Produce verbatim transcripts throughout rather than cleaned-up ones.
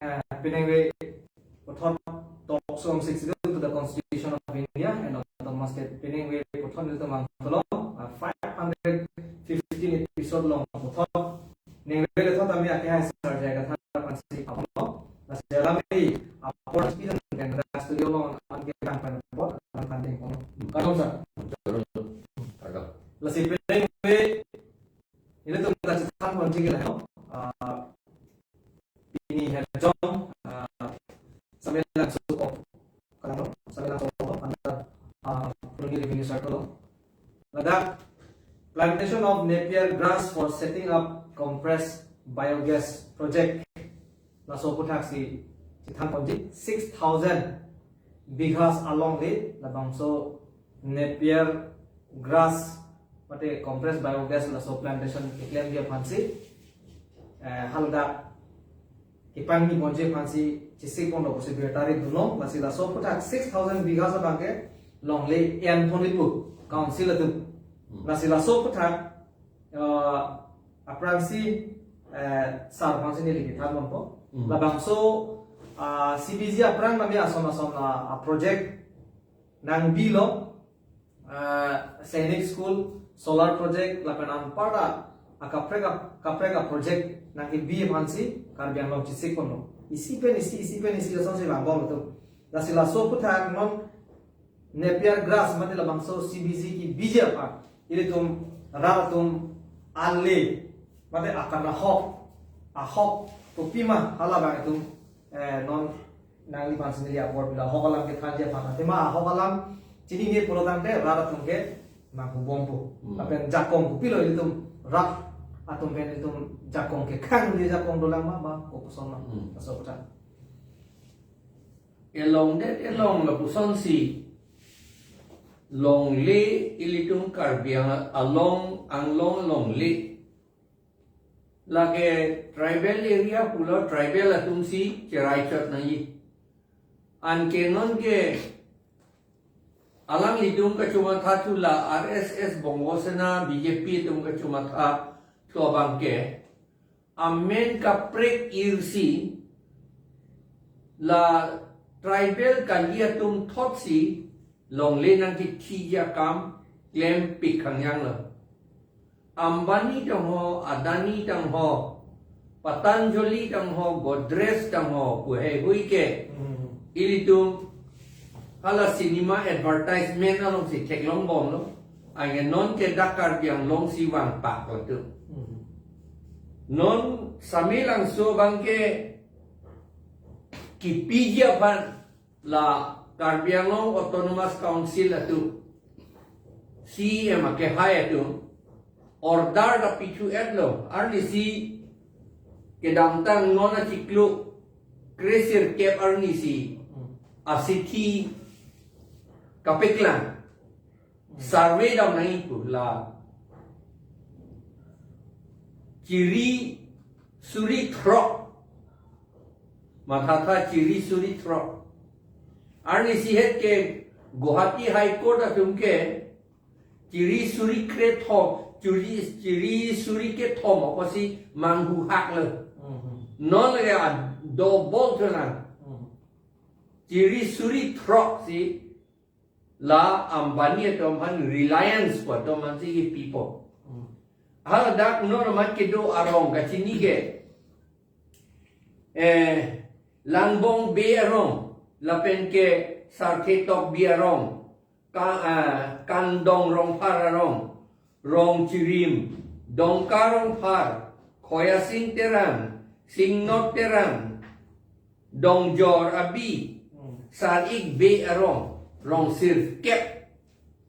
eh, penang ve puthot tok song six to the Constitution of India and Autonomous State penang ve puthot nelitum vangthulo, ah, five hundred fifteen episode along puthot ningve le thot ami ake hai sar jai katha aphansi apon lo. Lasi alam apor speed and studio along an ke tang pen apor an kan ding kono. Kardom sir. Kardom. Lasi penang ve ilitum kachethan ponji ke lahenlo. Ah, pini Herjong, ah, Samelangso ko, kardom, Samelangso ko, under, ah, Phuloni Revenue Circle. Ladak plantation of Napier grass for setting up compressed biogas project. Laso aputhak si chethan ponji, six thousand bighas along le labangso Napier grass mate compressed biogas laso plantation keklemji aphansi, eh, haladak kepangni ponji aphansi chesik ponlo pusi birta ri dunlo. Lasi laso aputhak six thousand bighas abang ke longle en ponji pu council atum. Hmm. Lasi laso aputhak, eh, aphrangsi, eh, sar aphansi neli kethan ponpo. Hmm. Labangso, ah, C B G aphrang nami ason ason a, a project nangbilo, ah, Sainik School, solar project, lapen anparta akaprek a, kaprek a project nangkebi aphansi Karbi Anglong chesik ponlo. Isi pen isi, isi pen isi asonsi vangbom atum. Lasi laso aputhak non Napier grass mate labangso C B G kebiji aphan ilitum rat atum ale mate akan ahok, ahok kopima halabang itum, eh, non nangli aphansi neli apor pilo, ahok alam kethanji aphan. Athema ahok alam chinine pulo tangte rat atum ke nang hubompo. Hmm. Lapen jakong kopilo ilitum rat atum pen ilitum jakong ke khang di jakong dolang ma, ma kopuson ma. Hmm. Laso aputhak. Elongdet elong lapusonsi longle ilitum Karbi Ang-, along, Anglong longle. Lake tribal area pulo tribal atumsi cherai chot nangji. Anke nonke alanglitum kachomatha thu la R S S Bongo Sena B J P atum kachomatha thu abang ke amen kaprek irsi la tribal kali atum thotsi longle nangkethiji akam klempik khangjang lo. Ambani tangho, Adani tangho, Patanjali tangho, Godrej tangho, pu heihui ke. Hmm. Ilitum hala cinema advertisement alongsi theklongbomlo. Anke nonke dak Karbi Anglongsi vangpak lo tu. Hmm. Non Samelangso abang ke kepiji aphan la Karbi Anglong Autonomous Council atum, C E M akehai atum, order ta pithu-etlo, arnisi kedamtang non achiklo kresirkep arnisi, asithi kapeklang. Survey dam nangji pu la. Chiri suri throk. Mathatha chiri suri throk. Arnisi het ke Guwahati High Court atum ke chiri suri krethom, chiri, chiri suri kethom apotsi manghuhak lo. Mhm. Non lake a double thunang. Mhm. Chiri suri throk si la Ambani atum aphan, Reliance pu atum aphansi kepipo. Hmm. Haladak non amat kedo arong kachini ke, eh, Langbong Bey arong, lapen ke Sarthe Tokbi arong, ka, ah, Kandong Rongphar arong, Rongchirim, Dongka Rongphar, Khoyasing Terang, Singnot Terang, Dongjor Abi, Hmm. Sar-ik Bey arong, rongsirkep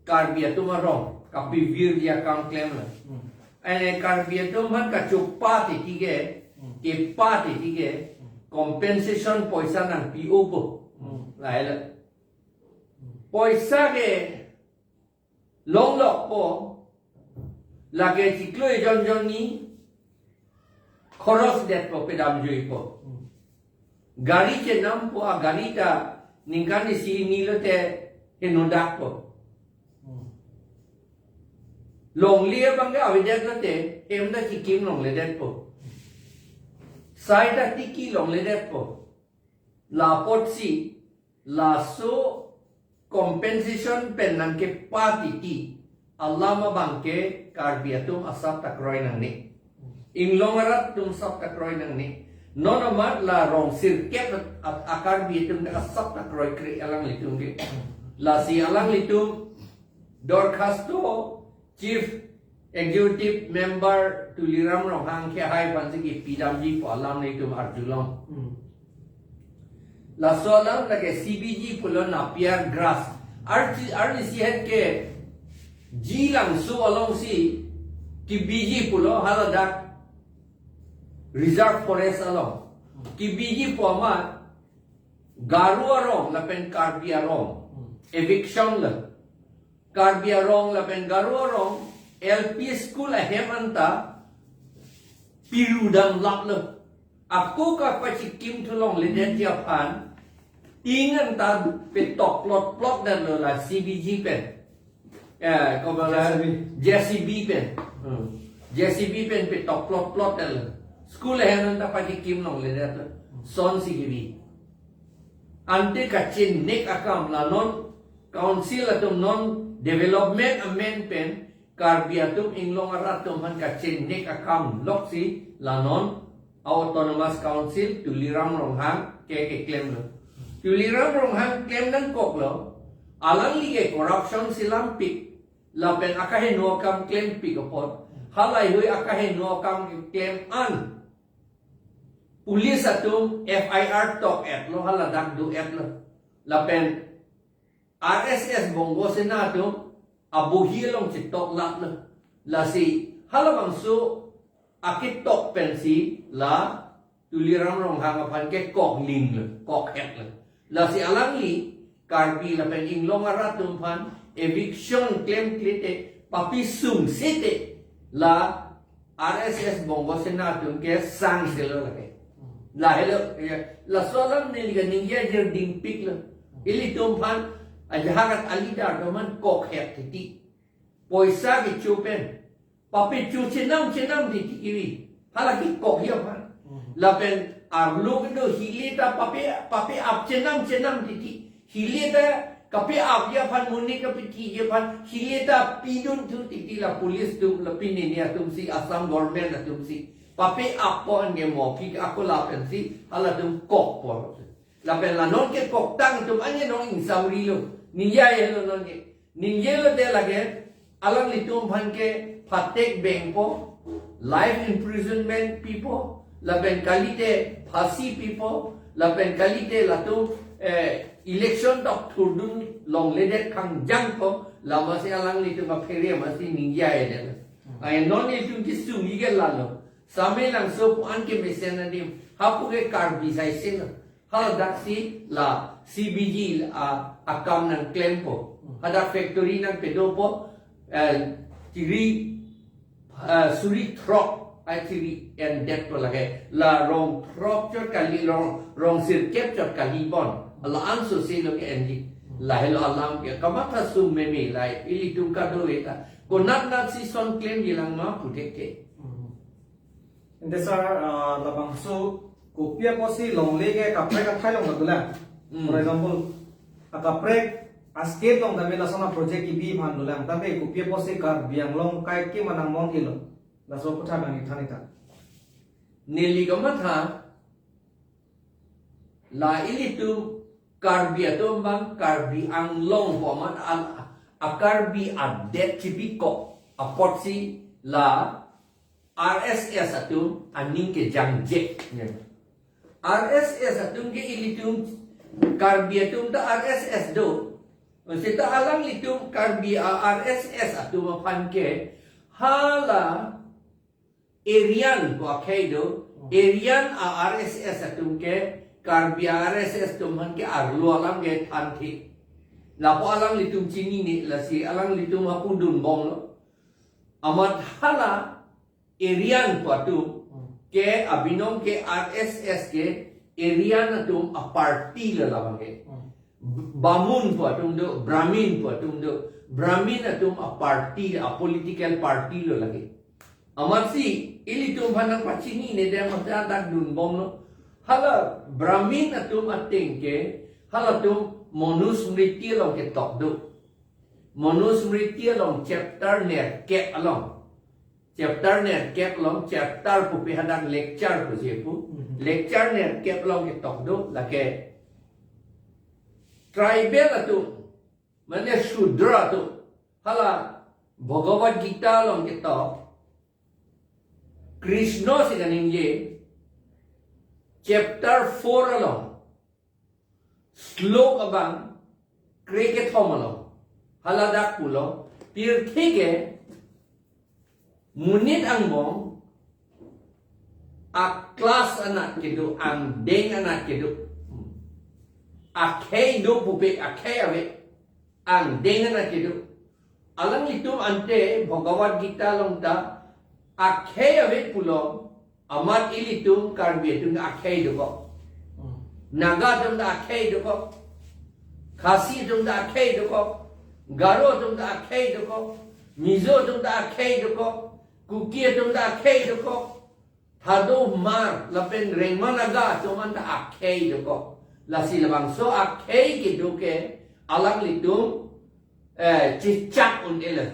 Karbi atum arong, kapivirji akam klemlo. Hmm. Ane Karbi atum aphan kachopa titi ke, Hmm. kepa titi ke, Hmm. compensation poisa nangpi-opo. Hmm. Lahelo. Poisa ke longlokpo, lake chiklo ejon jonni khoros detpo, pedamjuipo. Hmm. Gari chenampo, agari ta ningkan isi hini lote henodakpo. Hmm. Longle abang ke avedet lote hem ta chikim longledetpo. Sai ta tiki longledetpo. La apotsi, laso compensation pen nangkepa titi alam abangke Karbi atum asap ta kroi nangne. Inglong arat atum asap ta kroi nangne. Non amat la rong sirkep a, a Karbi atum asap ta kroikre alanglitum ke. Lasi alanglitum dorkhasto Chief Executive Member Tuliram Ronghang kehai aphansi kepidamji pu alam nelitum arjulong. Hmm. Laso alam lake C B G pulo Napier grass. Archi, arnisi het ke G Langso alongsi kebiji pulo haladak reserve forest along. Kebiji pu amat Garo arong lapen Karbi arong. Hmm. Eviction lo. Karbi arong lapen Garo arong L P school ahem anta piru damlaplo. Ako kapachikim thu longledetji aphan ing anta petok plot plot damlo la C B G pen. Eh, ko bala J C B. J C B pen. Hmm. J C B pen petok plot plot damlo. School ahem anta pachikim longledetlo. Sonsi kiri. Ante kachenek akam la non council atum non development amen pen Karbi atum inglong arat atum aphan kachenek akam loksi la non autonomous council Tuliram Ronghang ke keklemlo. Tuliram Ronghang klem nangkoklo, alangli ke corruption si lampik, lapen akaheno akam klempik apot, halaihui akaheno akam keklem an police atum F I R tok-etlo, haladak do-etlo. Lapen R S S Bongo Sena atum abohi along chetoklaplo. Lasi halabangso aketok pensi la Tuliram Ronghang aphan ke koklinglo, kok-etlo. Lasi alangli Karbi lapen inglong arat atum aphan eviction klemkle te, papisung sete la R S S Bongo Sena atum ke sangselo lake. Lahelo, ya, laso alam neli kaningje ajirdingpiklo. Ilitum aphan ajahakat alidar atum aphan kok-et titi. Poisa kecho pen papecho chenam chenam titi kiri. Hala kekokji aphan. Hmm. Lapen arlo kedo hile ta pape, pape-ap chenam chenam titi. Hile ta kape-apji aphan, monit kapethiji aphan, hile ta pidun thu titi la police atum, la pini ni atumsi, Assam government atumsi pape-appo anke mo pi ako lapensi halatum kokpo. Lapen la non kekoktang atum ane non ingsamrilo. Ningjelo non ke. Ningjelo te lake alanglitum aphan ke phatek bengpo, life imprisonment pipo, lapen kalite phasi pipo, lapen kalite latum, eh, election tok thurdun longledet khangjangpo, lamasi alanglitum aphere masi ningjedet. Ai non itum kisung igel lalo. Same Langso pu an kemesen adim. Hapu ke Karbi saiseno. Haladaksi la C B G a, akam nangklempo. Hadak factory nangpedopo, eh, tiri, eh, suri throk, ai tiri endetpo lake. La rong throk chot kali, rong, rong sirkep chot kali bon. La anso selo ke-enji. Lahelo alam ke kamatha sum meme la ilitum kado eta. Konatnatsi son klemji lang ma puthekthe. Hmm. Ante sir, ah, labangso kopi apotsi longle ke kaprek athai along ta dolang. Hmm. For example, akaprek a-state along tame lason a-project kebi aphan dolang. Tame kopi apotsi Karbi Anglong kaikema nangmong kilo. Laso aphuthak nangthan-ik tha. Neli kamatha, la ilitum Karbi atum abang Karbi Anglong pu amat al, a-Karbi adet chibikok apotsi la R S S atum aning kejangje. Ya. R S S atum ke ilitum Karbi atum ta R S S do. Seta alanglitum Karbi a R S S atum aphan ke hala Aryan pu akhei do, Aryan a R S S atum ke Karbi a R S S atum aphan ke arlo alam ke thanthi. Lapu alanglitum chinine, lasi alanglitum hapu dunbomlo. Amat hala Aryan pu atum ke abinong ke R S S ke Aryan atum a-party lo labang ke. Bamun pu atum do, Brahmin pu atum do, Brahmin atum a-party, a-political party lo lake. Amatsi ilitum aphan nangpachinine dam ate adakdun bomlo. Hala Brahmin atum ateng ke, halatum Manusmriti along ketok do. Manusmriti along chapter nerkep along. Chapter nerkep along, chapter pupe hadak lecture pusi pu. Mhm. Lecture nerkep along ketok do, lake tribal atum, mane Shudra atum. Hala Bhagavad Gita along ketok, Krishna si kaningje, chapter four along, slok abang krekethom along, haladak pulo, pirthe ke monit angbong a-class anat kedo, angdeng anat kedo. Akhei do pupe, akhei ave, angdeng anat kedo. Alanglitum ante Bhagavad Gita along ta akhei ave pulo, amat ilitum Karbi atum ta akhei dokok. Hmm. Naga atum ta akhei dokok. Khasi atum ta akhei dokok. Garo atum ta akhei dokok. Mizo atum ta akhei dokok. Kuki atum ta akhei dokok. Thadou Hmar lapen Rengma Naga atum an ta akhei dokok. Lasi labangso akhei kedo ke alanglitum, eh, chechak un-e le.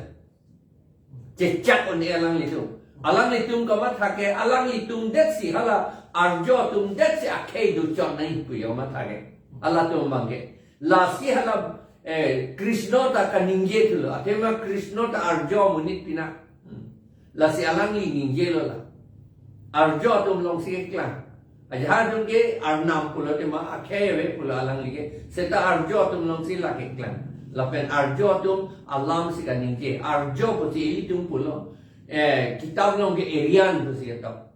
Chechak un-e alanglitum. Alanglitum kamatha ke, alanglitum detsi, hala Arjo atum detsi akhei dochot nangji pu yo matha ke. Halatum abang ke. Lasi hala, eh, Krishna ta kaningje thulo. Athema Krishna ta Arjo amonit pina. Hmm. Lasi alangli ningjelo la. Arjo atum alongsi keklang. Ajahak atum ke Arnam pulo, tema akhei ave pulo alangli ke. Seta Arjo atum alongsi la keklang. Lapen Arjo atum alamsi kaningje. Arjo pusi ilitum pulo. Eh, kitab along ke Aryan pusi ketok.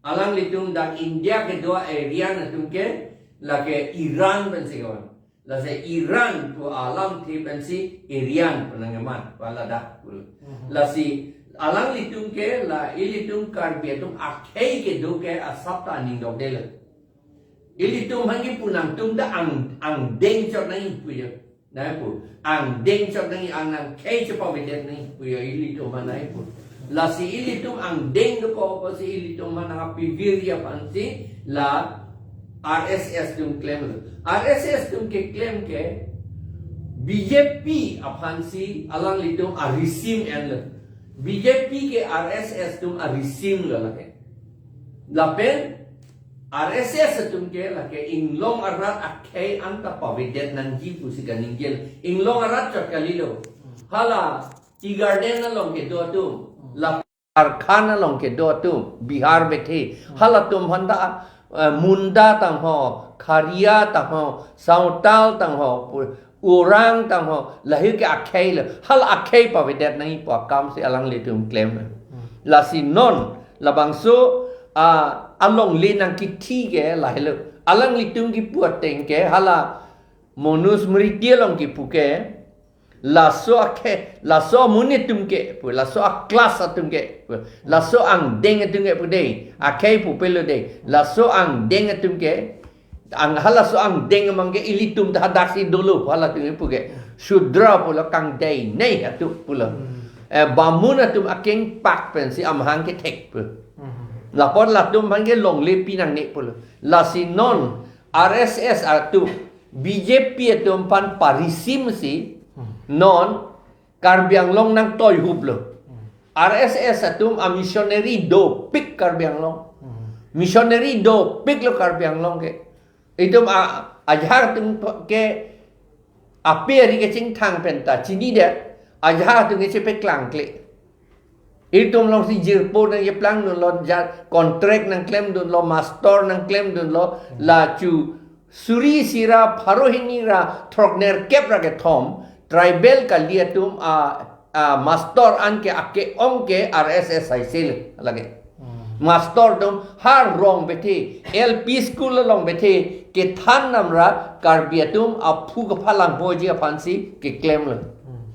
Alanglitum dak India kedo Aryan atum ke, lake Iran pensi kawan. Lasi Iran pu alamthe pensi Aryan pu nangkeman, pu ladak pu. Mhm. Lasi alanglitum ke, la ilitum Karbi atum akhei kedo ke asap ta aning dokdelo. Ilitum aphan kipu nangtum ta ang, angdeng chot nangji pu yo. Nai pu. Angdeng chot nangji, ang nangkhei chepavedet nangji pu yo ilitum aphan nai pu. Lasi ilitum angdeng dokok pusi ilitum aphan nangpivirji aphansi la R S S atum klemlo. R S S atum keklem ke B J P aphansi alanglitum arisim enlo. B J P ke R S S atum arisim lo lake. Lapen R S S atum ke lake inglong arat akhei anta pavedet nangji pusi kaningje. Inglong arat chot kalilo. Hala Tea Garden along kedo atum, la Jharkhand along kedo atum, Bihar bethe, halatum aphan ta, eh, Munda tangho, Kharia tangho, Santal tangho, pu-, Orang tangho, lahei ke akhei lo, hala akhei pavedet nangji pu akamsi alanglitum klem. Hmm. Lasi non, labangso, ah, alongle nangkithi ke lahelo. Alanglitum kipu ateng ke, hala Manusmriti along kipu ke, laso akhei, laso amonit atum ke pu, laso a-class atum ke pu, laso angdeng atum ke pu dei, akhei pupelo dei, laso angdeng atum ke, ang halaso angdeng abang ke ilitum ta hadaksi dolo pu halatum ke pu ke, Shudra pulo, kangdei nei atum pulo. Hmm. Eh, Bamun atum akengpak pensi amahang kethek pu. Hmm. Lapot latum aphan ke longle pinangne pulo. Lasi non R S S atum, B J P atum aphan parisimsi, hmm, non Karbi Anglong nangtoihuplo. Hmm. R S S atum a-missionary dopik Karbi Anglong. Hmm. Missionary dopiklo Karbi Anglong ke. Itum a, ajahak atum ke ape ari kechingthang penta chinidet, ajahak atum ke chepeklangkle. Itum alongsi jirpo nangkeplangdunlo, ja contract nangklemdunlo, master nangklemdunlo, la chu suri isi ra pharo hini ra throknerkep ra kethom tribal kali atum a, a master an ke ake-ong ke R S S aisel lake. Hmm. Master atum ha rong bethe, L P school along bethe, kethan namra Karbi atum aphu kaphalang poji aphansi keklemlo. Hmm.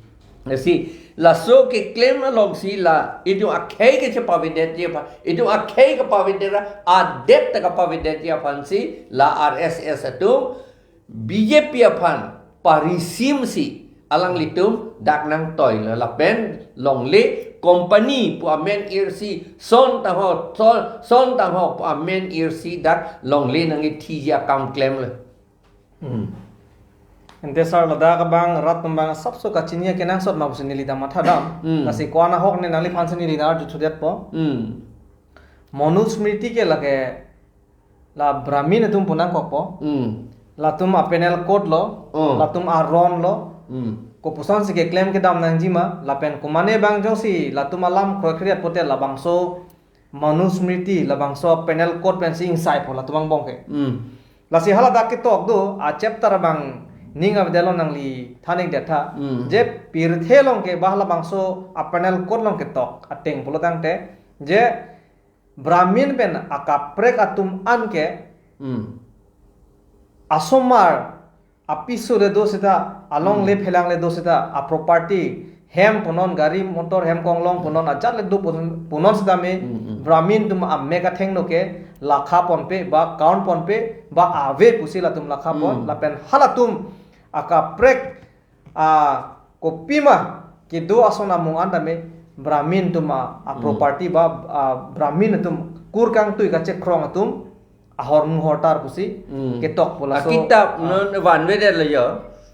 Lasi, laso keklem alongsi la, itum akhei ke chepavedetji aphan, itum akhei kapavedet ra, adet ta kapavedetji aphansi, la R S S atum, B J P aphan, parisimsi, alanglitum, dak nangtoilo, lapen, longle, company pu amen irsi, son tangho, son, son tangho pu amen irsi dak longle nangkethiji akam klemlo. Hmm. Ante sir, ladak abang rat atum abang asapso kachini akenangsot ma pusi neli ta mathadam. Hmm. Lasi ko-an ahok ne nangliphansi neli nang arju thudetpo. Hmm. Manusmriti ke lake la Brahmin atum pu nangkokpo. Hmm. Latum a-penal code lo, Hmm. latum aron lo. Hmm. Kopuson si keklem kedam nangji ma, lapen komane abang jongsi latum alam kroikre pote labangso Manusmriti, labangso penal code pensi ingsaipo latum angbong ke. Hmm. Lasi haladak ketok do, a-chapter abang ning avedetlo, nangli than-ikdet tha. Hmm. Je pirthe along ke ba halabangso a-penal code along ketok ateng pulo tangte, je Brahmin pen akaprek atum an ke Hmm. asomar apiso le do seta, alongle Hmm. phelang le do seta, a-property, hem punon, gari motor, hem konglong punon, ajat le do punon, punon setame, Hmm, hmm. Brahmin atum amek athengno ke lakha ponpe, ba count ponpe, ba ave pusi latum lakha pon, Hmm. lapen halatum akaprek, a, kopima kedo ason amung an tame Brahmin atum a, a Hmm. property ba, a, Brahmin atum kur kangtui kachekrong atum ahormu hortar pusi Hmm. ketok pu laso. Akitap Ah. non vanvedetlo jo.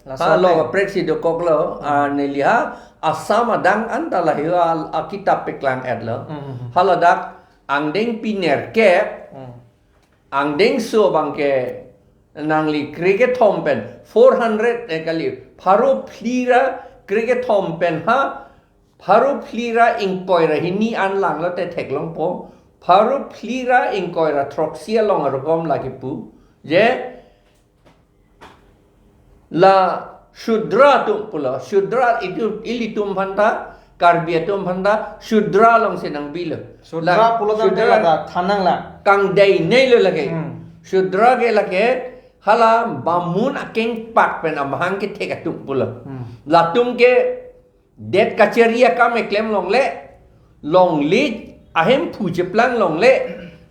Laso Ha, lo pen. kaprek si dokoklo, Hmm. a, neli ha, Assam adang anta lahei a, akitap peklang-etlo. Hmm. Haladak angdeng pi nerkep, Hmm. angdengso abang ke nangli krekethom pen, four hundred, eh, kali, pharo phli ra krekethom pen ha, pharo phli ra ingkoi ra hini an langlote theklongpo, pharo phli ra ingkoi ra throksi along arokom lake pu, je la Shudra atum pulo, Shudra itu ilitum aphanta, Karbi atum aphanta, Shudra alongsi nangbilo. Shudra La pulo tangte Shudra ladak than nanglang. kangdei neilo lake. Hmm. Shudra ke lake, hala Bamun akengpak pen amahang kethek atum pulo. Hmm. Latum ke det kachari akam eklem longle, longle ahemphu cheplang longle,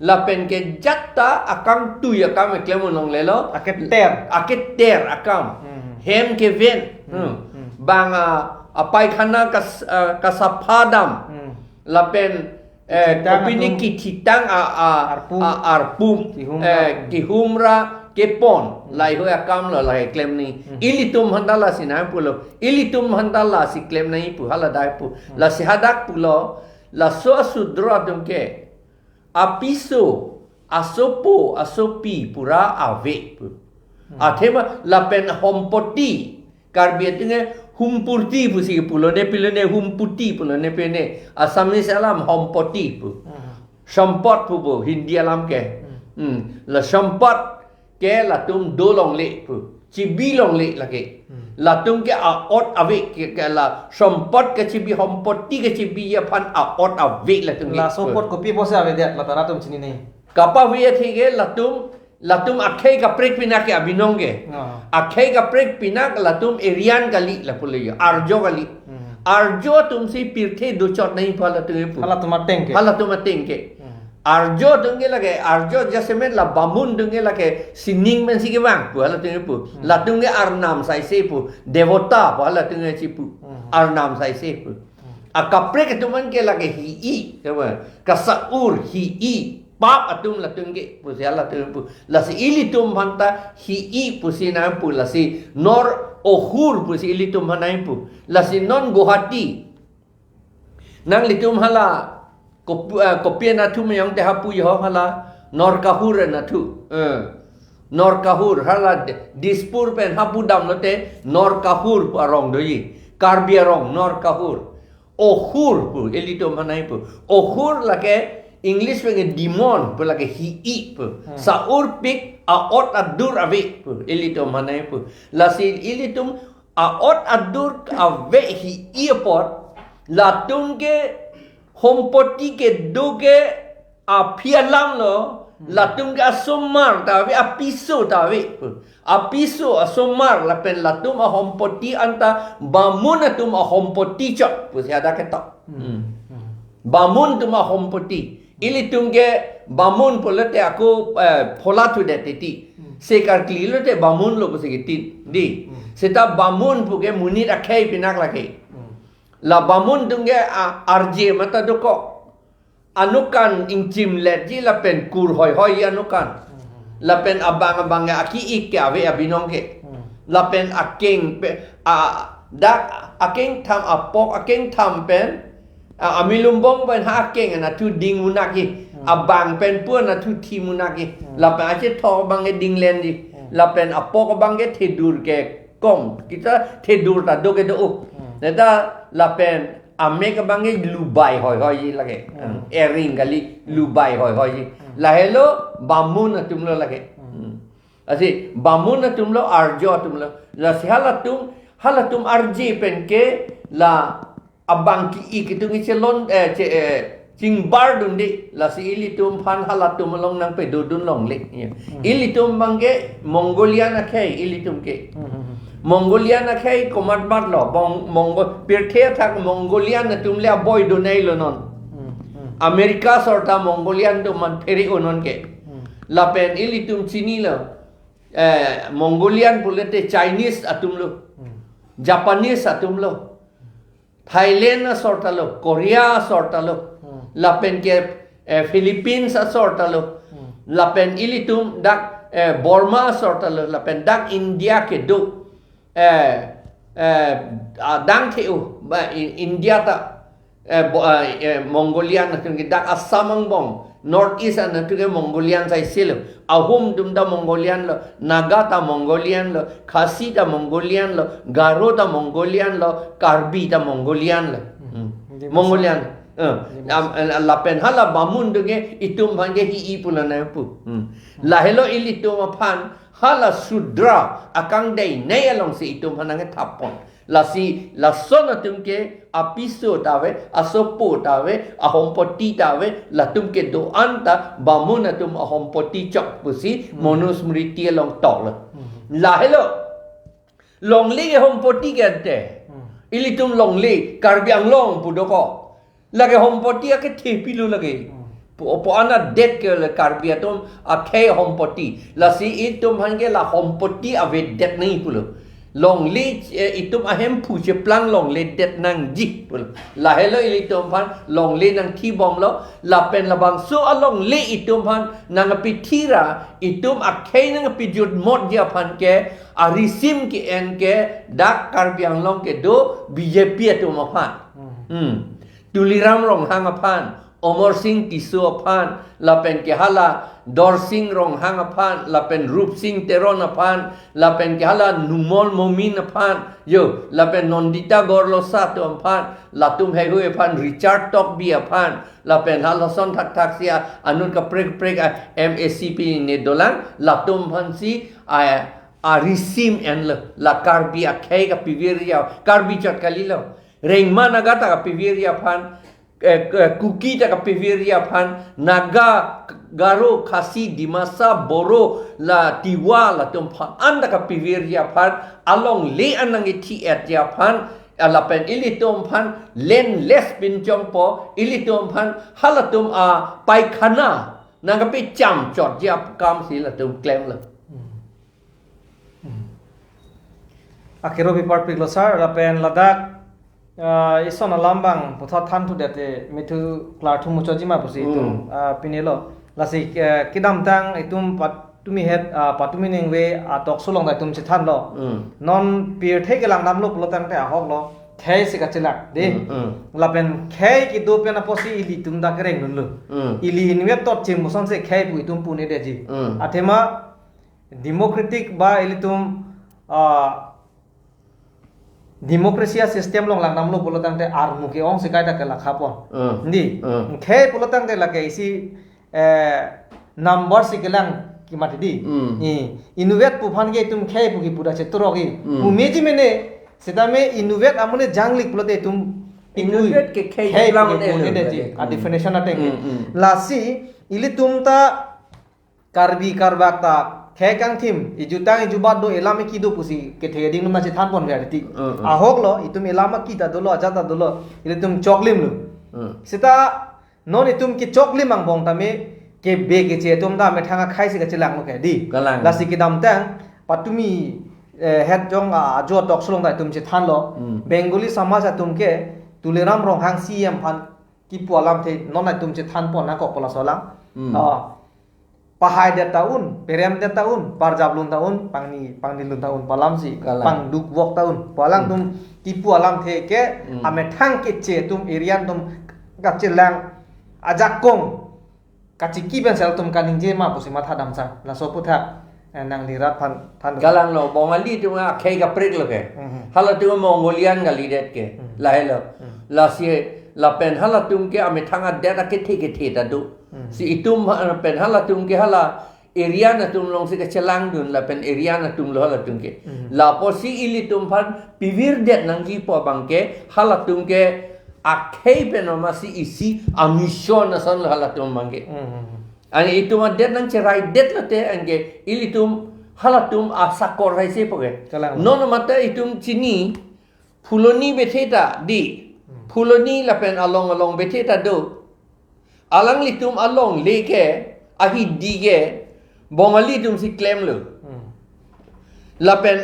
lapen ke jat ta akangtui akam eklem longlelo. Aketer. Aketer akam. Hmm. Hem keven. Hmm. Hmm. Hmm. Bang a, apaikhana kas-, a, kasapha dam. Hmm. Lapen, eh, Kithitang kopine atum. kithitang a, a, Arpum. a, arpum. Kihum Eh, ra. kihum ra kepon. Hmm. Lahei akamlo lahei klem nangji. Hmm. Ilitum aphanta lasi nangpulo. Ilitum aphanta lasi klem nangji pu, haladak pu. Hmm. Lasi hadak pulo, laso a-Shudra atum ke apiso, asopo, asopi pura ave pu. Hmm. Athema lapen hompoti, Karbi atum ke humpurti pusi pulo, ne pilo ne humpurti pulo, ne pene Assamese alam hompoti pu. Hmm. Sampot pu pu Hindi alam ke. Hmm. Hmm. La sampot ke latum do longle pu. Chibi longle lake. Hmm. Latum ke a-ot ave ke, ke la sampot kechibi, hompoti kechibi aphan a-ot ave latum ke. Laso apot kopi pusi avedet, la rat atum chinine. Kapave athe ke latum, latum akhei kaprek pinak ke abinong ke. Ah. Akhei kaprek pinak latum Aryan kali lapulo jo. Arjo kali. Hmm. Arjo atumsi pirthe dochot nangji pu halatum ke pu. Halatum ateng ke. Halatum ateng ke. Hmm. Arjo atum ke lake, Arjo jasemet la Bamun atum ke lake sining pensi kevang pu halatum ke pu. Hmm. Latum ke arnam saise pu. Devota pu halatum ke si pu. Hmm. Arnam saise pu. Hmm. Akaprek atum an ke lake hi-i, kema, kasaur hi-i, pap atum latum ke pusi halatum pu. Lasi ilitum aphanta hi-i pusi nangpu, lasi Nor Ohur pusi ilitum aphan nangpu. Lasi non Guwahati nanglitum hala kop-, eh, kopi anatthu meyong te hapu jo hala Norkahur anatthu. Eh. Norkahur hala Di-, Dispur pen hapu damlote Norkahur pu arong doji. Karbi arong Norkahur. Ohur pu ilitum aphan nangpu. Ohur lake English pen demon pu lake hi-i pu. Hmm. Saurpik a-ot adur ave pu ilitum aphan nangpu. Lasi ilitum a-ot adur ave hi-i apot, latum ke hompoti kedo ke aphi alamlo, Hmm. latum ke asomar ta ave, apiso ta ave pu. Apiso asomar lapen latum ahompoti anta Bamun atum ahompoti chot pusi hadak ketok. Hmm. Hmm. Hmm. Bamun atum ahompoti. Ilitum ke Bamun pulote ako, eh, phola thudet titi. Hmm. Se karkli lote Bamun lo pusi kitin. Di. Hmm. Seta Bamun pu ke monit akhei pinak lake. Hmm. La bamun atum ke a-, arje mata dokok. Anukan ingchim letji lapen kur hoihoi anukan. Lapen abang abang ke aki-ik ke ave abinong ke. Lapen akeng pe, a, dak akengtham apok akengtham pen, a, amilumbong pen ha akeng anatthu ding munak ji. Abang pen pu anatthu thi munak ji. Lapen achethok abang ke dinglenji. Lapen apok abang ke thedur ke kom. Kita thedur ta do ke do. Neta lapen amek abang ke lubai hoihoi ji lake. Ering kali lubai hoihoi ji. Lahelo bamun atumlo lake. Lasi bamun atumlo, arjo atumlo. Lasi halatum, halatum arje pen ke la abang ki-ik atum ichelon, eh, che, eh, chingbar dunde. Lasi ilitum aphan halatum along nangpedodun longle. Ya. Ilitum abang ke Mongolian akhei ilitum ke. Mongolian akhei komat matlo, bong, Mongo-, pirthe athak Mongolian atum le aboi doneilo non. America sorta Mongolian atum man phere-o non ke. Lapen ilitum chinilo, eh, Mongolian pulote Chinese atumlo, Japanese atumlo, Thailand asortalo, Korea asortalo, lapen ke, eh, Philippines asortalo, lapen ilitum dak, eh, Burma asortalo, lapen dak India kedo, eh, eh, adang the-o, ba, I-, India ta, eh, bo-, eh, eh, Mongolian atum ke dak Assam angbong, North East anatthu ke Mongolian sai silo. Ahum atum ta Mongolian lo, Naga ta Mongolian lo, Khasi ta Mongolian lo, Garo ta Mongolian lo, Karbi ta Mongolian lo. Mongolian. Eh, lapen hala bamun atum ke itum aphan ke hi-i pulo nangpu. Lahelo ilitum aphan hala Sudra akangdei nei alongsi itum aphan nangkethap pon. Lasi lason atum ke apiso ta ave, asopo ta ave, ahompoti ta ave, latum kedo-an ta bamun atum ahompoti chok pusi Manusmriti along toklo. Lahelo longle ke hompoti ke ante. Ilitum longle Karbi Anglong pu dokok. Lake hompoti akethe pilo lake. Pu, pu anadet ke le Karbi atum akhei hompoti. Lasi itum aphan ke la hompoti avedet nangji pulo. Longle, eh, itum ahemphu cheplang longledet nangji pulo. Lahelo ilitum aphan longle nangthibomlo. Lapen labangso alongle itum aphan nangpithira, itum akhei nangpijutmotji aphan ke arisim ke-en ke dak Karbi Anglong kedo B J P atum aphan. Tuliram Ronghang aphan, Amarsing Tisso aphan, lapen ke hala Dorsing Ronghang aphan, lapen Rupsing Teron aphan, lapen ke hala Numal Momin aphan, yo, lapen Nandita Gorlosa atum aphan, latum heihui aphan, Richard Tokbi aphan, lapen halason thakthaksi anut kaprek kaprek a M A C P ne dolang, latum aphansi a, arisim enlo, la Karbi akhei kapivirji, Karbi chot kalilo. Rengma Naga ta kapivirji aphan, eh, eh, Kuki ta kapivirji aphan, Naga, Garo, Khasi, Dimasa, Boro, la Tiwa, latum aphan an ta kapivirji aphan, alongle an nangkethi-etji aphan, lapen ilitum aphan landless pinchongpo, ilitum aphan halatum apaikhana nangkapecham chotji akamsi latum klemlo. Akero pi parpiklo sir, lapen ladak, ah, ison alam abang puthot than thudet te mithu klarthu muchotji ma pusi itum, ah, pinelo. Lasi, eh, kedamtang itum patumi het, ah, patumi ningve a-talk show along ta itum chethanlo. Non pirthe kelangdamlo pulo tangte ahoklo. Khei si kachelak de. Lapen khei kedo pen apotsi ilitum ta kereng dunlo. Ili inutvet tot chim musonsi khei pu itum punedetji. Athema democratic ba ilitum, ah, democracy a-system along langdamlo pulo tangte armu ke-ongsi kaita kelakha pon. Di. Khei pulo tangte lake isi, eh, number si kelang ke mati di. I, inutvet pu aphan ke itum khei pu kipu ta cheturok i. Pu meji mene, setame inutvet amonit janglik pulote itum inutvet ke khei khei pu lang ke ne punedetji. A definition ateng ke. Lasi ilitum ta Karbi Karbak ta khei kangthim, ijutang ijubat do, elam eki do pusi kethe ding numa chethan pon verti. Ahoklo, itum elam eki ta dolo, ajat ta dolo, ilitum choklimlo. Seta non itum kechoklim angbong tame kebe keche atum ta methang akhei si kachelanglo ke di. Kalang. Lasi kedamtang patumi, eh, het jong a, ajo talk show along ta itum chethanlo. Bengali samaj atum ke Tuliram Ronghang C E M aphan kipu alamthe non atum chethan pon nangkok pu laso alam. Hmm. Ah, pahaidet ta un, peremdet ta un, parjap lun ta un, pangni, pangni lun ta un pu alamsi, kalang, pangduk vok ta un pu alangtum, hmm, kipu alamthe ke, hmm, amethang keche atum, area atum kachelang ajakong kachiki pen sel atum kaningje ma pusi matha damsang. Laso aputhak, eh, nangli rat aphan than. Kalang lo, Bongali atum akhei kaprek lo ke. Mhm. Halatum Mongolian kalidet ke. Mhm. Lahelo. Mhm. Lasi lapen halatum ke amethang adet akethe kethe ta do. Mhm. Si itum ha-, pen halatum ke hala area atum alongsi kachelangdun lapen area atum lo halatum ke. Mhm. Lapusi ilitum aphan pivirdet nangji pu abang ke halatum ke akhei pen masi isi a-mission ason lo halatum abang ke. Mhm. Ani itum adet nangcheraidet lote anke ilitum halatum asakor haise pu ke. Kalang. Non mate itum chini Phuloni bethe ta di. Hmm. Phuloni lapen along along bethe ta do. Alanglitum alongle ke, ahidi ke, Bongali atumsi klemlo. Hmm. Lapen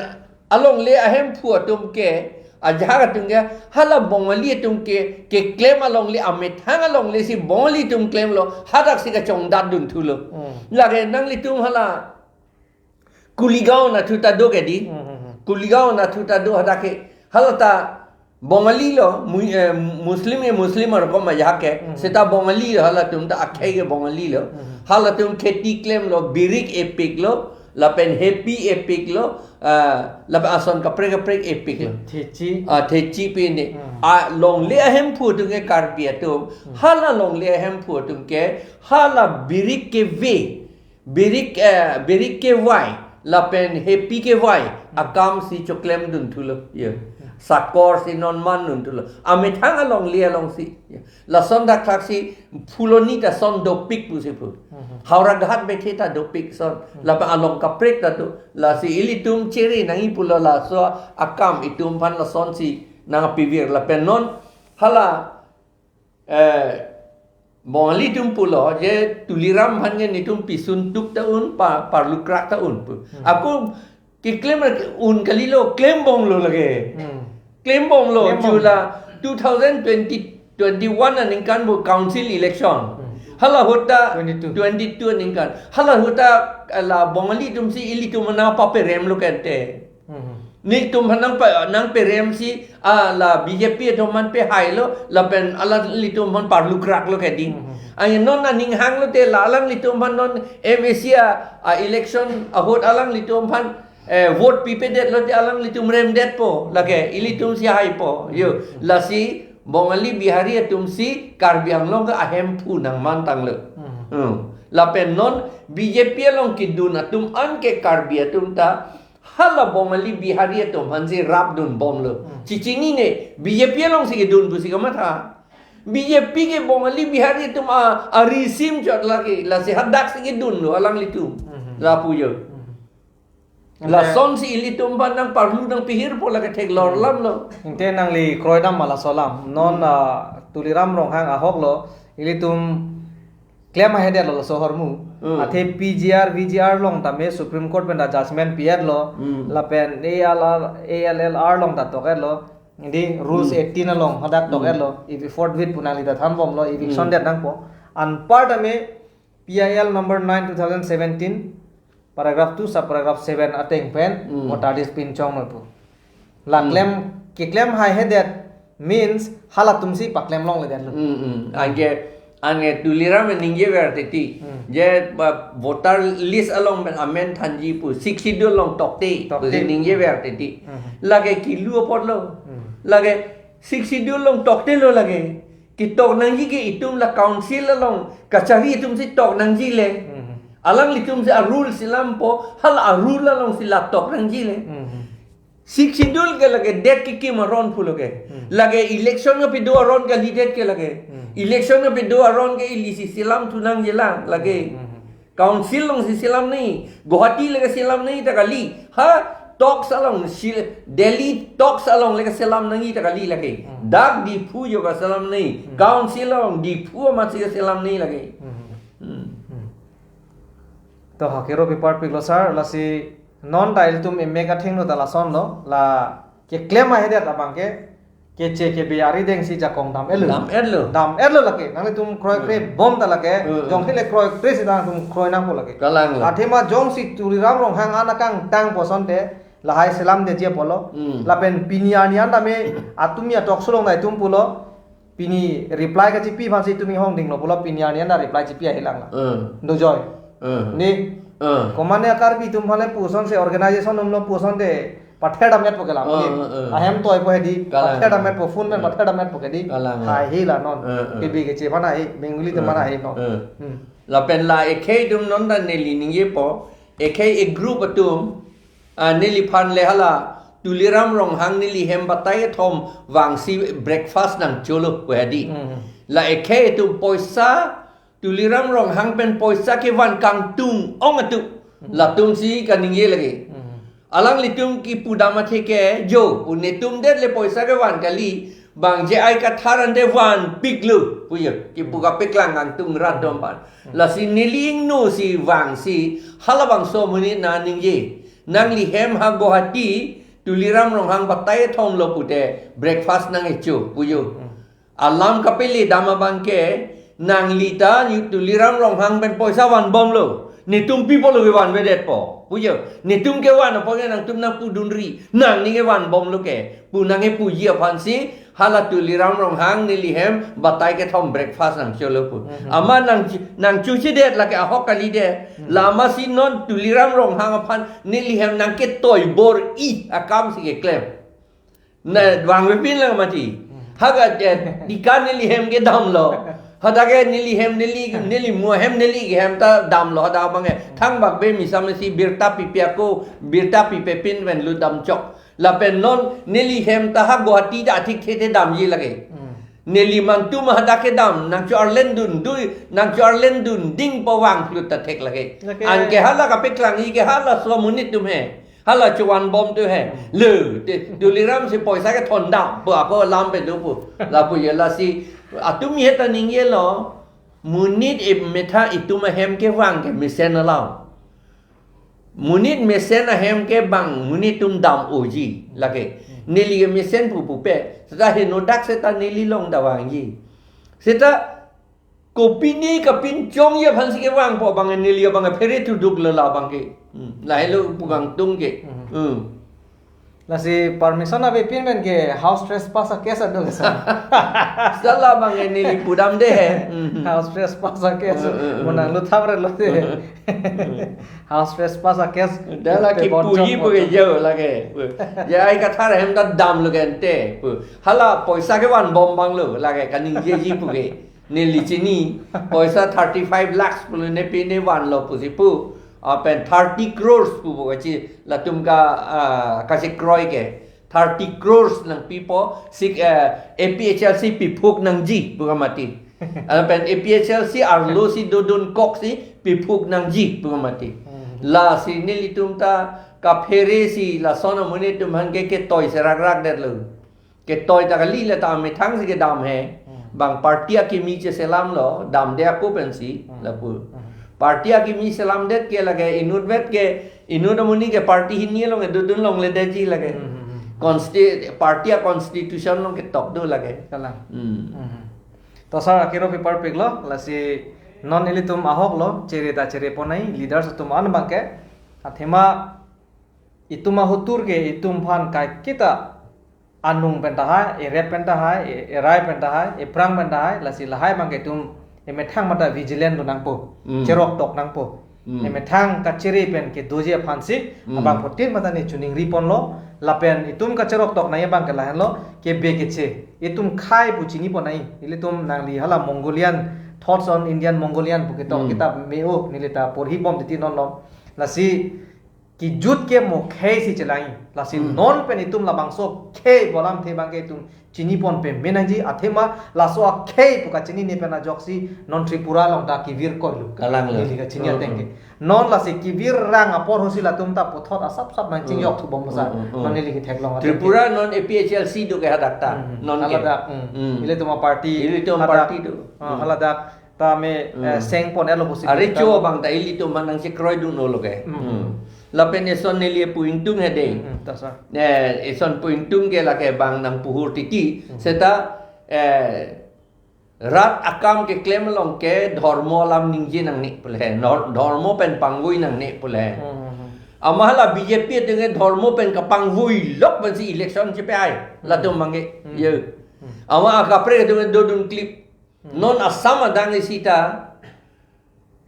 alongle ahemphu atum ke, ajahak atum ke, hala Bongali atum ke, keklem alongle, amethang alongle si Bongali atum klemlo, hadaksi kachongdatdun thulo. Hmm. Lake nanglitum hala Kuligaon athu ta do ke di. Hmm, hmm, hmm. Kuligaon athu ta do hadak ke. Hala ta Bongali lo, mu-, eh, Muslim ke Muslim arokom ajahak ke. Hmm. Seta Bongali lo halatum ta akhei ke Bongali lo. Hmm. Halatum kheti klemlo, birik epiklo, lapen hepi epiklo, ah, lapen ason kaprek kaprek epiklo. Thechi. Ah, thechi pine. Hmm. Ah, longle ahemphu atum ke Karbi atum. Hmm. Hala longle ahemphu atum ke, hala birik keve. Birik, eh, birik kevai, lapen hepi kevai, akamsi choklemdun thulo. Ye. Sakorsi non mandun thulo. Amethang alongle alongsi. Ye. Lason dakthaksi Phuloni ta son dopik pusi pu. Mhm. Howraghat bethe ta dopik son. Mhm. Lapen along kaprek ta do. Lasi ilitum chere nangji pulo laso akam itum aphan lasonsi nangpivir lapen non hala eh, Bongali atum pulo je Tuliram aphan ke netum pisun tuk ta un pa, parlukrak ta un pu. Hmm. Ako keklem un kalilo, klembomlo lake. Hmm. Klembomlo. Klembom. Chula two thousand twenty, twenty-one aningkan bo council election. Hmm. Hala ahut ta twenty-two. Twenty-two aningkan. Hala ahut ta la Bongali atumsi ilitum nangpaperemlo kente. Mhm. Netum aphan nangpa-, nangperemsi, ah, la B J P atum aphan pehailo, lapen alanglitum aphan parlukraklo ke di. Mhm. Ai non aning hanglote la alanglitum aphan non M A C a, ah, election ahut alanglitum aphan, eh, vote pipedetlote alanglitum remdetpo, lake ilitumsi haipo. Yo, mhm, lasi Bongali Bihari atumsi Karbi Anglong ke ahemphu nangmantanglo. Mhm. Hmm. Lapen non B J P along kedun atum anke Karbi atum ta hala Bongali Bihari atum aphansi rapdunbomlo. Hmm. Chichinine, B J P alongsi kedun pusi kamatha. B J P ke Bongali Bihari atum a, arisim chot lake, lasi hadaksi kedunlo, alanglitum. Hmm. Lapu jo. Hmm. Lasonsi ilitum aphan nangparlu nangpihirpo lake theklor alamlo. Ante nangli kroidam ma laso alam. Non, hmm, ah, Tuliram Ronghang ahoklo, ilitum klem ahedetlo laso ahormu. Hmm. Athe P G R, V G R along tame Supreme Court pen ta judgment pi-etlo. Hmm. Lapen A L R, A L L R along ta tok-etlo. Indi rules, hmm, eighteen along hadak, hmm, tok-etlo. Eviction det pu nangli ta thanbomlo, eviction, hmm, det nangpo. Anpar tame P I L number nine two thousand seventeen, paragraph two, subparagraph seven ateng pen, hmm, voter list pinchong noi pu. La, hmm, klem, keklem haihedet means halatumsi paklem longledetlo. Hmm, hmm. Anke, anke Tuliram ningjever titi. Hmm. Je, ba, voter list along pen amen thanji pu, Sixth Schedule along tokte, tokte, pusi ningjever titi. Hmm. Lake kilu apotlo. Hmm. Lake Sixth Schedule along toktelo lake. Ketok nangji ke itum la council along kachari atumsi tok nangjile. Hmm. Alanglitumsi a-rule selampo, hala a-rule alongsi la tok nangjile. Hmm. Sixth Schedule ke lake det kekim aron pulo ke. Hmm. Lake election kapedo aron kalidet ke lake. Hmm. Election kapedo aron ke ilisi selamthu nangjilang lake. Hmm. Council alongsi selam nangji, Guwahati le keselam nangji ta kali. Ha, talks along, si-, Delhi talks along le keselam nangji ta kali lake. Hmm. Dak Diphu jo keselam nangji. Hmm. Council along Diphu amatsi keselam nangji lake. Hmm. Hmm. Hmm. To ha kero pipar piklo sir, lasi non ta ilitum emek athengno ta lasonlo, la keklem ahedet abang ke keche kebe arideng si jakong dam-etlo. Dam-etlo. Dam-etlo lake. Nanglitum kroikre Hmm. bom ta lake. Hmm. Jongsi le kroikre seta nangtum kroi nangpo lake. Kalang lo. Athema jongsi Tuliram Ronghang an akangtang pu asonte lahai selamde ji apotlo. Hmm. Lapen pini arni an tame atum ya talk show along nangtum pulo. Pini reply kachipi aphansi tumi hong dinglo pulo, pini arni an ta reply chipi ahilang la. Hmm. Dojoi. Hmm. Ni. Hmm. Komane Karbi atum aphan le pu asonsi organization atum lo pu asonte pather dam-etpo ke lam. Hmm, Ni. hmm, hmm. Ahem toipo hedi. Kalang. Pather dam-etpo, phone pen Hmm. pather dam-etpo ke di. Kalang. Hai hi la non. Hmm, hmm. Kebe keche aphan hai, Bengali atum Hmm. aphan hai non. Hmm. Hmm. Lapen la ekhei atum non ta neli ningjepo. Ekhei e group atum, ah, neliphan le hala Tuliram Ronghang neli hem batai kethom vangsi breakfast nangcholo pu hedi. Hmm. La ekhei atum poisa Tuliram Ronghang pen poisa kevan kangtung ong atum. Hmm. Latumsi kaningje lake. Hmm. Alanglitum kipu dam atheke jo, pu netum det le poisa kevan kali, bang J I Kathar ante vanpiklo, pu jo, kipu kapeklang kangtung rat atum aphan. Hmm. Lasi neli ingno si vangsi, halabangso amonit nangningje. Nangli hem ha Guwahati, Tuliram Ronghang batai kethomlo pute, breakfast nang-echo, pu jo. Hmm. Alam kapele dam abang ke, nangli ta yu Tuliram Ronghang pen poisa vanbomlo. Netum pi apotlo kevanvedetpo. Pu jo. Netum kevan apot ke nangtum nangpudunri. Nangning kevanbomlo ke. Pu nang-epuji aphansi hala Tuliram Ronghang neli hem batai kethom breakfast nangcholo pu. Mhm. Amat nang, nangchochedet lake ahok kalidet. Mhm. La amatsi non Tuliram Ronghang aphan neli hem nangketoi bor-i akam si keklem. Na vangvepin lang mati. Hmm. Haga, eh, dikan neli hem kedamlo. Hadak ke neli hem neli, neli mo hem neli hem ta damlo hadak abang ke. Thangbak be misa mesi birta pipe ako, birta pipepin pen lut damchok. Lapen non neli hem ta ha Guwahati ta athik thete damji lake. Hmm. Neli mantu ma hadak kedam, nangcho-arlendun, dui, nangcho-arlendun, dingpo vanglut ta thek lake. Lake. Anke hala kapeklangji ke halaso amonit atum he. Hala chovan bom tu he. Hmm. Le, te, Tuliram si poisa kethondam, pu ako alam pen dopo. Lapu jo lasi, atum he ta ningjelo, monit e methang itum ahem kevang ke mesen alam. Monit mesen ahem kevang, monit atum dam-oji, lake. Hmm. Neli ke mesen pu pupe, seta henodak seta neli along ta vangji. Seta kopine kapinchongji aphansi kevangpo abang neli abang phere thuduklo la abang ke. Hmm. Lahelo pu kangtung ke. Hmm. Hmm. Lasi permission avepin pen ke house trespass a case ado ke sa. Sala abang neli pudamde he. Hmm. House trespass a case. Hmm, hmm, hmm. Mo nanglut thamre lote. Hmm. House trespass a case. Dak la kipuji pu ke jo lake. Pu. J I Kathar hem ta damlo ke ante. Pu. Hala poisa kevan bom abang lo lake kaningjeji pu ke. Neli chini, poisa thirty-five lakhs pulo ne pi ne vanlo pusi pu. Lapen thirty crores pu pu kachi latum ka, ah, kachikroi ke. Thirty crores nangpipo, sik, eh, A P H L C piphuk nangji pu ka mati. Lapen A P H L C arlo si dodun kok si piphuk nangji pu ka mati. Hmm. Lasi nelitum ta kaphere si lason amonit atum aphan ke ketoi serak rak detlo. Ketoi ta kali le ta amethang si kedam he. Hmm. Bang party akimi cheselamlo, damde ako pensi, Hmm. lapu. Hmm. Party akimi selamdet ke lake inutvet ke, inut amonit ke party hini along, dodun longledetji lake. Hmm, hmm, hmm. Consti-, party a constitution along ketok do lake. Kalang. Hmm. Hmm. To sir, akiro paper piklo, lasi non ilitum ahok lo, chere ta chere ponnai, leaders atum an abang ke, athema itum ahotur ke, itum aphan kaiketa anung pen tahai, erep pen tahai, e-, erai pen tahai, ephrang pen tahai, lasi lahai abang ke itum emethang mata vigilant do nangpo, Hmm. cheroktok nangpo. Hmm. Emethang kachere pen kedoji aphansi, Hmm. abangphutin mata ne choningri ponlo, lapen itum kacheroktok nangji abang ke lahenlo, kebe keche. Itum khei pu chini ponnai, ilitum nangli hala Mongolian, Thoughts on Indian Mongolian pu ketok Hmm. kitab me-o, neli ta porhi bom titi non lo. Lasi, kijut ke mo khei si chelang. Lasi Hmm. non pen itum labangso khei pu alamthe abang ke itum chini pon pame nangji, athema laso akhei pu kachinine pen ajoksi non Tripura along ta kevir koilo. Kalang lo. Neli kachini Hmm, ateng ke. hmm. Non lasi kevir rang apor hosi latum ta puthot asap sap nangching Hmm. yok thu bom sa. Hmm, hmm, hmm. Non neli ketheklong ateng ke. Tripura non A P H L C do ke hadak ta. Hmm, hmm. Non ke. Haladak, hmm. Hmm. Ilitum aparty. Ilitum hadak, aparty do. Ah, Hmm. haladak. Tame, eh, Hmm. seng pon-etlo pusi Are ta cho abang ta ilitum aphan nangchekroidunlo ke. Hmm. Hmm. Lapen eson neli pu ingtung hede. Hmm, hmm, ta sa. Eh, eson pu ingtung ke lake bang nangpuhur titi. Hmm. Seta, eh, rat akam keklem along ke dhormo alam ningje nangne pu le. Nor-, dhormo pen pangvui nangne pu le. Hmm, hmm, hmm. Amat hala B J P atum ke dhormo pen kapangvui lok pensi election chepehai. Hmm. Latum abang ke. Hmm. Ye. Hmm. Amat akaprek atum ke dodun klip. Hmm. Non Assam adang isi ta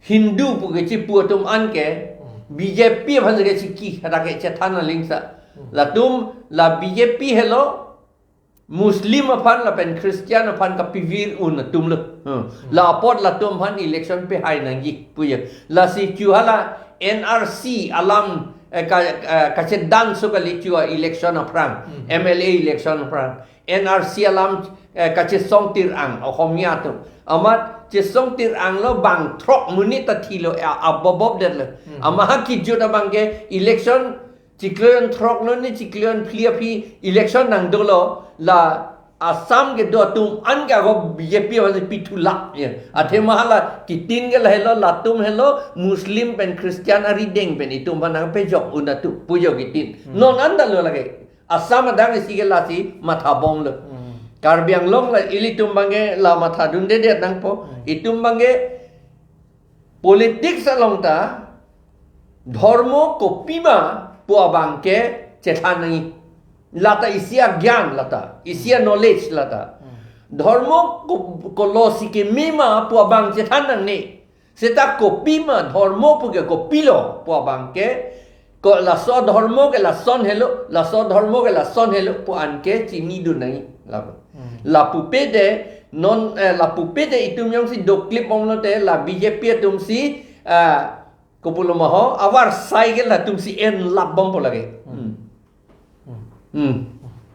Hindu pu kechipu atum an ke, hmm, B J P aphan ke chiki, hadak ke chethan aling sa. Hmm. Latum la B J P helo, Muslim aphan lapen Christian aphan kapivir un atum lo. Hmm. Hmm. La apot latum aphan election pehai nangji pu ye. Lasi chu hala N R C alam, eh, ka, eh, kachedan so kali chu a election aphrang, hmm, M L A election aphrang. N R C alam, eh, kachesong tir ang, Ohomia atum. Amat chesong tir ang lo bang throk monit ta thilo, eh, abobobdet lo. Hmm. Amat ha kijut abang ke election chiklo jon throk lo ni chiklo jon phli aphi election nangdolo la Assam kedo atum an ke ako B J P aphan si pithulak ye. Athema hala kitin ke lahelo, latum helo, Muslim pen Christian arideng pen itum aphan nangpejok un atum pu jo kitin. Hmm. Non anta lo lake. Assam adang isi ke lasi matha bomlo. Hmm. Karbi Anglong la ilitum abang ke la mathadundedet nangpo. Hmm. Itum abang ke politics along ta dhormo kopima pu abang ke chethan nangji. Lata isi agyan lata, isi a knowledge lata. Hmm. Dhormo ko-, kolosi keme ma pu abang chethan nangne. Seta kopima dhormo pu ke kopilo pu abang ke, ko laso dhormo ke lason helo, laso dhormo ke lason helo pu an ke chinidun nangji. Lapu. Hmm. Lapu pede non, eh, lapu pede itum jongsi doklip bomlo te la B J P atum si, eh, kopulo ma ho, avar sai ke latum si en lap bompo lake. Hmm. Hmm. Hmm.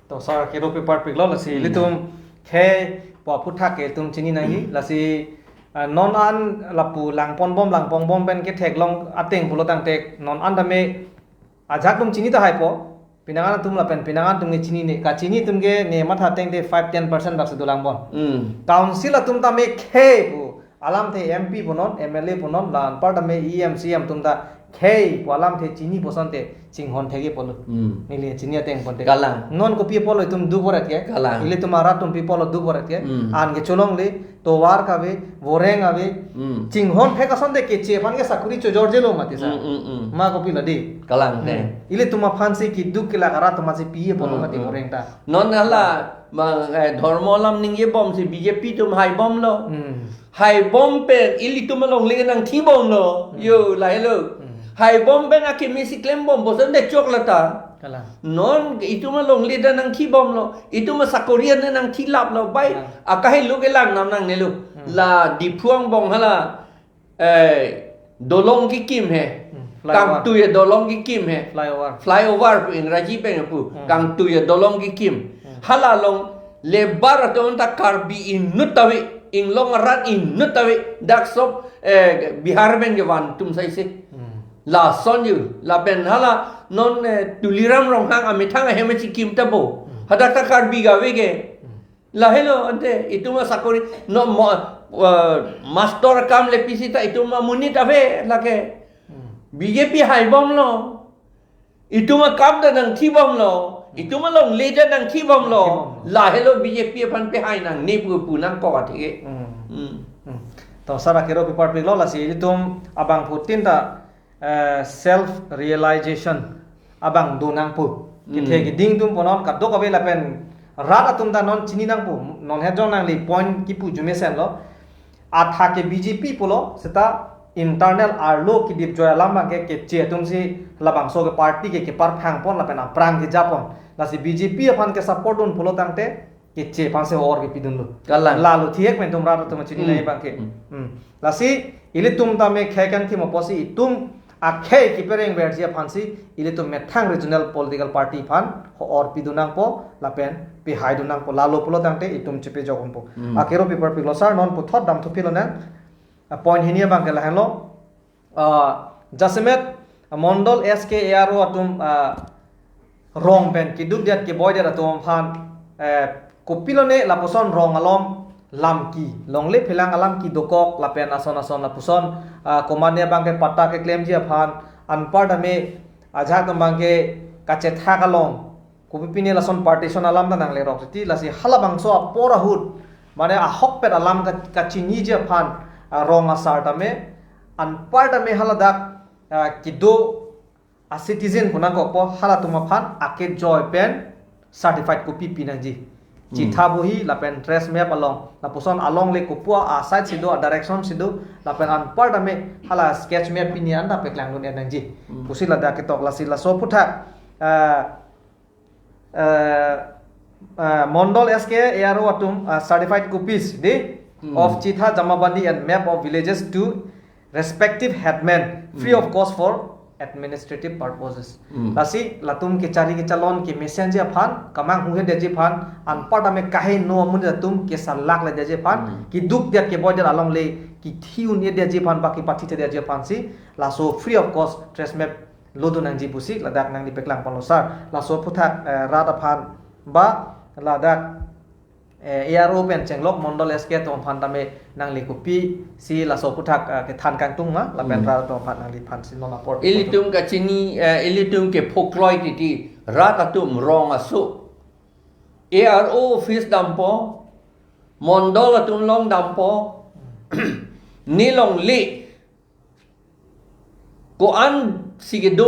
To sar kero paper piklo lasi, hmm, ilitum khei pu aphuthak ke itum chini nangji. Hmm. Lasi, ah, non an lapu langpon bom, langpon bom pen ketheklong ateng pulo tangte non an tame ajak atum chini tahai po. Pinangan atum lapen pinangan atum ke chinine, kachini atum ke ne matha ateng te five ten percent dak si dolang bon. Hmm. Council atum tame khei pu alamthe M P punon, M L A punon, la anpar tame E M, C M atum ta khei pu alamthe chini pu asonte chinghon thekji pulo. Hmm. Neli chini ateng ponte. Kalang. Non kopi pulo itum duk boret ke? Kalang. Ilitum arat atum pi pulo duk boret ke? Hmm. An ke cholongle, tovar kave, voreng ave. Hmm. Chinghon thek asonte keche aphan ke sakuri chojorjelo mati sa. Hmm, hmm, hmm. Ma kopilo dei. Kalang te. Hmm. Ilitum aphan si keduk kelak arat atum si piye pulo, hmm, mati, hmm, voreng ta. Non hala, ma, eh, dhormo alam ningje bom si B J P atum hai bomlo. Hmm. Hai bom pen ilitum alongle nangthi bomlo. Hmm. Yo, lahelo. Hmm. Hai bom pen akimi si klem bom, boson de chok lata. Kalang. Non itum alongle ta nangthi bomlo. Itum asakori an nangthi laplo. Bai, kalang, akahelo kelang nam nangnelo. Hmm. La Diphu angbong hala, eh, dolong kekim he. Hmm. Flyover. Kangtui a dolong kekim he. Flyover. Flyover pu Ingraji pen pu. Hmm. Kangtui a dolong kekim. Hmm. Hala along labour atum ta Karbi inut ave, inglong arat inut ave, dak sop, eh, Bihar pen kevan atum saise. Hmm. Lason ju, lapen hala non, eh, Tuliram Ronghang amethang ahem chikim ta bo. Hmm. Hadak ta Karbi kave ke. Hmm. Lahelo ante, itum asakori, no mo, eh, master akam le pisi ta itum amonit ave lake. Hmm. B J P hai bomlo. Itum akam ta nangthi bomlo. Hmm. Itum alongle ta nangthi bomlo. Nangthi bomlo. Lahelo B J P aphan pehai nangne pu pu nangkok athe. Hmm. Hmm. Hmm. To sar kero paper piklo lasi itum abangphutin ta, eh, self realization abang do nangpo. Kethe, hmm, keding atum punon kadokave lapen rat atum ta non chini nangpo. Non hejong nangli point kipu arjumesen lo. Athak ke B J P pulo, seta internal arlo kedip joi alam abang ke keche atum si labangso ke party ke keparphang pon lapen aphrang kejapon. Lasi B J P aphan ke support dun pulo tangte keche aphan si or kepidunlo. Kalang. Lalo thihek pen itum rat atum chini, hmm, nai abang ke. Hmm. Hmm. Lasi ilitum tame khei kangthim apotsi itum akhei keperengverji aphansi ilitum methang regional political party aphan ho or pidun nangpo lapen pehai dun nangpo, lalo pulo tangte itum chepejok unpo. Hmm. Akero paper piklo sar, non puthot damthu pilonang. Ah, point hini abang ke lahenlo. Ah, jasemet, ah, Mondol S K A R O atum, ah, rong pen keduk diat keboi diat atum aphan, eh, kopilone lapuson rong along lamki, longle phelang alamki dokok lapen ason ason lapuson, ah, komatne abang ke patta keklemji aphan, anpar tame Ajahak tembang ke kachethak along kopi pine lason partition alam ta nanglerok titi, lasi halabangso apor ahut, mane ahokpet alam ka-, kachiniji aphan, ah, rong asar tame, anpar tame haladak, ah, kedo a-citizen konangkokpo halatum aphan akejoi pen certified copy pinangji. Chitha bohi lapen trace map along, lapuson alongle kopu a-site si do, a-direction si do, lapen anpar tame hala sketch map pini anta paklangdun-et nangji. Hmm. Pusi ladak ketok, lasi laso aphuthak, ah, ah, ah, Mondol S K A R O atum, ah, certified copies di, hmm, of Chitha Jamabandi and map of villages to respective headman free, hmm, of cost for administrative purposes. Hmm. Lasi latum kechari kechalon kemesen ji aphan, kemanghu-et detji aphan, anpar tame kaheno amonit atum kesalakle detji aphan, hmm, keduk det keboi det alongle kethi un-et detji aphan, ba kepathi-et detji aphan si laso free of cost trace map lodun nangji pusi ladak nangli paklang ponlo sir. Laso aphuthak, eh, rat aphan ba ladak, eh, A R O pen chenglok Mondol S K atum aphan tame nangli kopisi laso aphuthak, eh, kethan kangtung ma, lapen, hmm, rat atum aphan nangliphan si non apor. Ilitum kachini, eh, ilitum kephokloi titi, rat atum rong aso, A R O office dampo, Mondol atum along dampo, ne longle ko-an si kedo